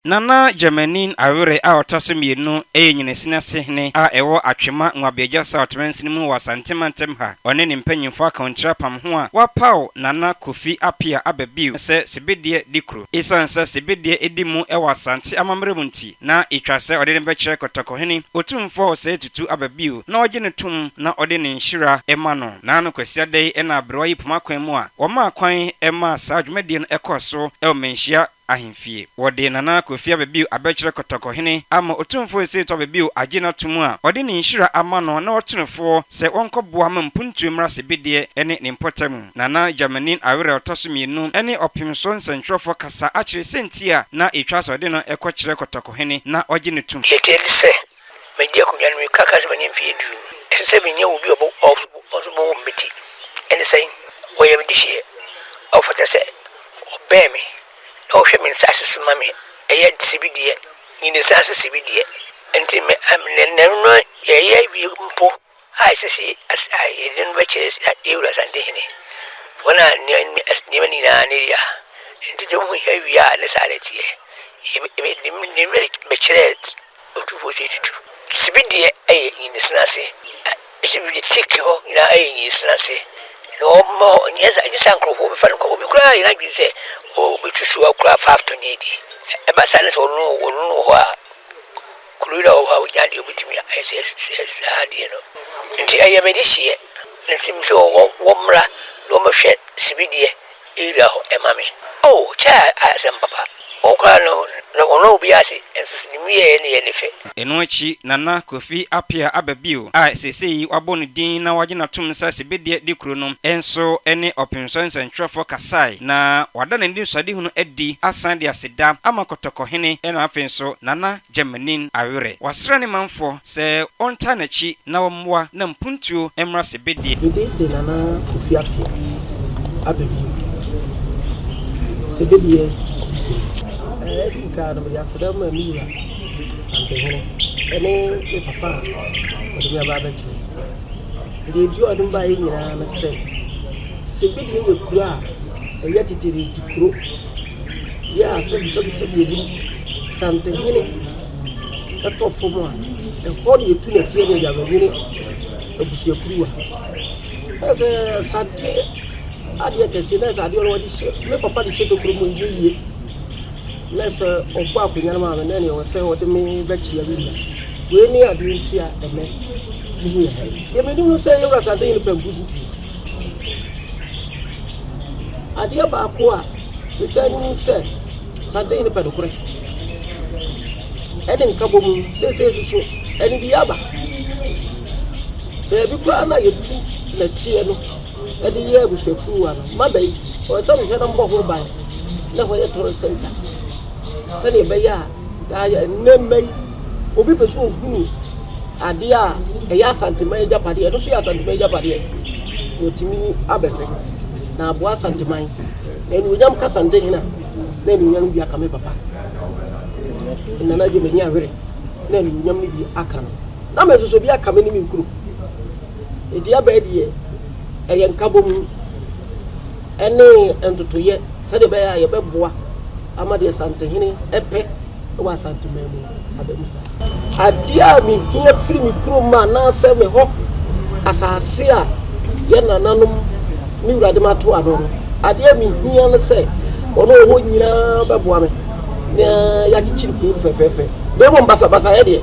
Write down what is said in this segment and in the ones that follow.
Nana Gyamani Awere a ɔtɔ so mmienu yɛ Nyinasini ase hene a ɛwɔ Atwema Nwabiagya South mansini mu wɔ Asante mantam ha. Ɔne ne mpanyimfo akawnkyerɛ apam ho a wɔapaw Nana Kofi Appiah aba bio sɛ Sebedeɛ Dikuro. Esiane sɛ Sebedeɛ di mu wɔ Asante amammerɛ mu nti, na etwa sɛ ɔde no bɛkyerɛ Kɔtɔkɔhene Otumfoɔ Osei Tutu aba bio na ɔgye no tom na ɔde ne nhyira ma no. Naano Kwasiada yi na aberewa yi poma kwan mu a wɔmaa kwan maa saa dwumadie no kɔɔ so wɔ Manhyia ahemfie. Wɔde Nana Kofi Ababio abɛkyerɛ Kɔtɔkɔhene ama Otumfoɔ Osei Ababio agye no ato mu a ɔde ne nhyira ama no na ɔto no foɔ sɛ wɔnkɔboa ma mpuntuo mmra Sebedeɛ ne ne mpɔtam. Nana Gyamanin Awerɛ a ɔtɔ so mmienu ne Ɔpemsoɔ nsɛntwerɛfoɔ kasa akyerɛ sɛnti a na ɛtwa sɛ ɔde no kɔkyerɛ Kɔtɔkɔhene na ɔgye no tom. Deɛ ɛteɛ ne sɛ, madi akonnwa no meka ka sɛ manya mfeɛ du no, ɛsɛ sɛ menya obi a ɔbɔ ɔso bɔbɔ me ti. Ɛne sɛn? Ɔyɛ me dehyeɛ a ɔfata sɛ ɔbɛn me na ɔhwɛ me nsaase so ma me. Ɛyɛ sebedeɛ, nyinisaa ase sebedeɛ. Nti me nɛ no yɛyɛ wie mpo a ɛsɛ sɛ yɛde no bɛkyerɛ yɛn wura Asantehene. Wɔn a nneɛma no nyinaa ne dea. Nti deɛ wohu hia wie a ne saa na ɛteɛ. Ne werɛ bɛkyerɛɛ Otumfoɔ Osei Tutu. Sibi deɛ ɛyɛ nyinsena ase. Sibi deɛ tik hɔ nyinaa ɛyɛ nyinsena ase. Na ɔma hɔ nyɛ sɛ nyɛ sɛ nkurɔfoɔ bɛfa no kɔ. Obi koraa yɛ n'adwene sɛ ɔbɛtu so akora fa atɔneɛ di. Ɛba saa ne sɛ ɔno ɔno wɔ hɔ a kuro yi na ɔwɔ hɔ a ɔnya deɛ ɔbɛtumi ayɛ sɛ saa adeɛ no. Nti ɛyɛ me dehyeɛ. Nti sɛ wɔmmra na wɔmmɛhwɛ sibi deɛ Area hɔ ɛma me. Oh kyɛ a asɛm papa. Wo koraa no na ɔnɔ obi ase nso so ne mu yɛɛ ne yɛ ne fɛ. Ɛno akyi Nana Kofi Appiah aba bio a seesei wabɔ ne din na wagye no atom sɛ Sebedeɛ di kuro no nso ne Ɔpemsoɔ nsɛntwerɛfoɔ kasae na wada n'anisoadehunu adi asan de aseda ama Kɔtɔkɔhene na afei nso Nana Gyamanin awerɛ. Wasrɛ ne manfoɔ sɛ wɔntaa n'akyi na wɔmmoa na mpuntuo mmra Sebedie. Me din de Nana Kofi Appiah Ababio, Sebedie Dikuro. Edi nkan no, mede aseda ma me wura Santehene ne me papa a ɔde me aba abɛkyerɛ. Deɛ enti a ɔde me baeɛ nyinaa ne sɛ, Sebedie yɛ kuro a ɛyɛ teteete kuro. Yɛ a sɛbisɛbisɛbi ebunu Santehene tɔ fam a, ɛhɔ na yɛtu nɛteɛ ne agyabɛnwene abusuakuruwa. Na sɛ Sante adeɛ kɛseɛ na sɛ adeɛ no wɔde hyɛ me papa de hyɛ tokuro mu ɛnyɛ yie. Na sɛ ɔbɔ akonnwa no maa me na ɛneɛ ɛwɔ sɛ ɔde me bɛkyea me wura. Wei ne adeɛ nti a ɛnɛ mehu yɛ ha yi. Deɛ menim no sɛ yɛwura Santehene pɛ mpuntuo. Adeɛ baako a mesan nim sɛ Santehene pɛ nokorɛ ɛne nkabom. Seesei nso so ɛne bi aba. Baabi koraa na yɛtu nɛteɛ no de yɛ abusuakuruwa no. Maba yi, ɔwɔ sɛ mehwɛ na mebɔ ho ban na ɛhɔ yɛ tourist center sɛdeɛ ɛbɛyɛ a daa yɛ nnɛ mma yi obi pɛ sɛ ɔhunu adeɛ a ɛyɛ Asanteman agyapadeɛ, ɛno nso yɛ Asanteman agyapadeɛ, na ɔtumi abɛhwɛ na aboa Asanteman. Na anuonyam ka Santehene a, na anuonyam no bi aka me papa. Nana gye m'ani awere na anuonyam no bi aka no. Na me nso so bi aka me ne me nkuro. Enti aba deɛ ɛyɛ nkabom ne ntotoyɛ sɛdeɛ ɛbɛyɛ a yɛbɛboa ama deɛ Santehene pɛ wɔ Asanteman mu no aba mu saa. Adeɛ a mehia firi me kurom anaasɛ me hɔ asase a yɛn nananom ne Wura de mato ano no, adeɛ a mehia ne sɛ wɔn a wɔwɔ hɔ nyinaa bɛboa me na yɛakyekyere kuro no fɛfɛɛfɛ. Na mmom basabasayɛ deɛ,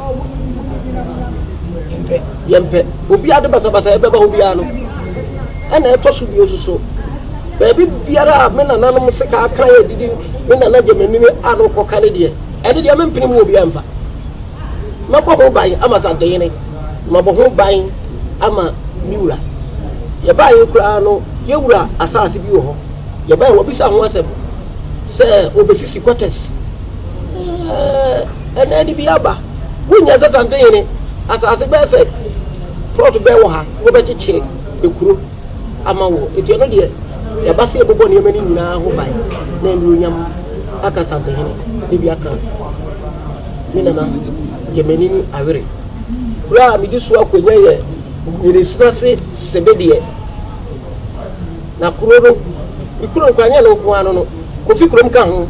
yɛmpɛ. Obiara de basabasayɛ bɛba hɔ biara no, ɛna ɛtɔ so bio nso so, baabi biara a me nananom sika aka yɛ didi me nana gye m'anim a na ɔkɔka ne deɛ, ɛne deɛ mempene mu obiara mfa. Mɛbɔ ho ban ama Asantehene, na mabɔ ho ban ama me wura. Yɛbaeɛ koraa no, yɛn wura asase bi wɔ hɔ. Yɛbaeɛ wɔbisa ho asɛm sɛ wɔbɛsisi quarters. Ɛnɛ de bi aba. Wonnya sɛ Asantehene asase bɛyɛ sɛ plot bɛyɛ wɔ ha, wɔbɛkyekyere ekuro ama wo. Enti ɛno deɛ, yɛaba sɛ yɛbɛbɔ nneɛma no nyinaa ho ban na anuonyam aka Asantehene ne bi aka me nana Gyamani Awere. Kuro a medi so akonnwa yɛ Nyeresinase Sebedeɛ. Na kuro no, me kuro no koraa nyɛ no nko ara no no, Kofi kurom ka ho,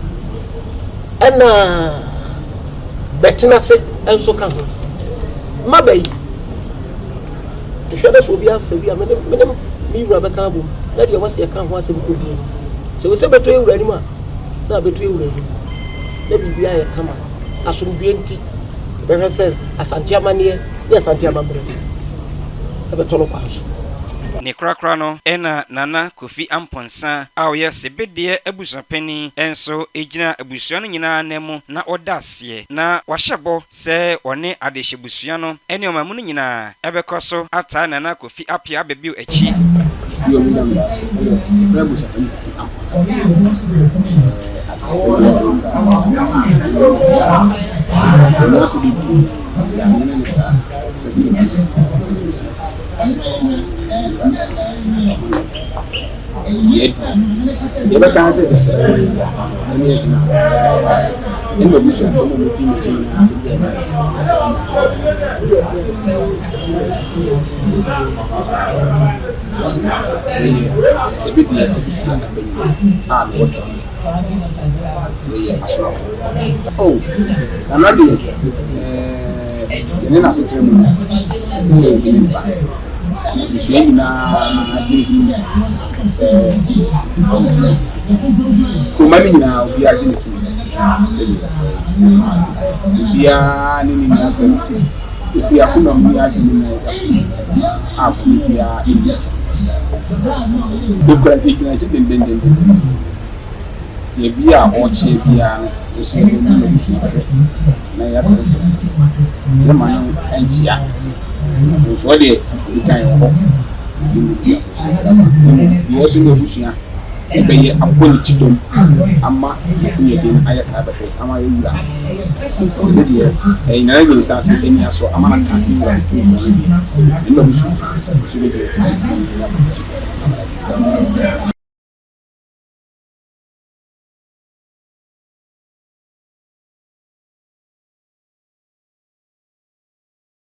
ɛna. Bɛtena ase nso ka ho. Mmaba yi, mehwɛ na sɛ obi afa bi a, me ne me ne me wura bɛka abom na deɛ wɔsi ɛka ho asɛm kɔdie no, sɛ wɔ sɛ bɛtɔ yɛ wura anim a, na abɛto yɛ wura anim na biribi ayɛ kama. Asomdwoeɛ nti, bɛhwɛ sɛ Asante amanneɛ ne Asante amammerɛ ɛbɛtɔ no kwan so. Ne korakora no na Nana Kofi Amponsah a ɔyɛ Sebedeɛ abusuapanin nso gyina abusua no nyinaa ananmu na ɔda aseɛ na wahyɛ bɔ sɛ ɔne adehyebusua no ne ɔman mu no nyinaa bɛkɔ so ataa Nana Kofi Appiah Ababio akyi. Bio meda mo ase wɔ yɛfrɛ abusuapanin Kofi Amponsah Adehyebusua no ase bebree yɛamene ne saa sɛ bi ne Yɛbɛka sɛ sɛ ɛne agyina ɛna abusuafo no mu di n'akyi nyinaa de yɛ Meyɛ sɛbedeɛ adesua apanyin a mewɔ tɔdeɛ. Meyɛ asomafo. Oh, Nana deɛ, eh, yɛne no asetra mu no, ɛte sɛ obi ne ne ba. Abusua nyinaa gye no tom sɛ ɔyɛ kuroma no nyinaa obiara gye no tom sɛdeɛ obiara ne ne nni asɛm. Ɛfiri akoma mu ne adwene mu a bɔne biara nni akyi. Yɛkura yɛgyina akyi dendendenden. Baabi a ɔrekyea biara no, yɛso yɛbɛbu n'abusua bɛ na yɛatrɛtrɛ. Yɛma no nkyea. Mfomsoɔ deɛ, ɛdi kan wɔ hɔ. Yɛnni bi a, na mmom deɛ ɛso ne abusua bɛyɛ abɔ ne kyidɔm ama n'akoyɛden ayɛ krabɛhwɛ ama yɛn wura. Sɛ ne deɛ, ɛyɛ Nana Nyansa ase ani asɔ ama no aka ne wura Otumfoɔ no deɛ, ɛno na abusua nso bɛgyina akyi na yɛabɔ ne kyidɔm ama no ayɛ.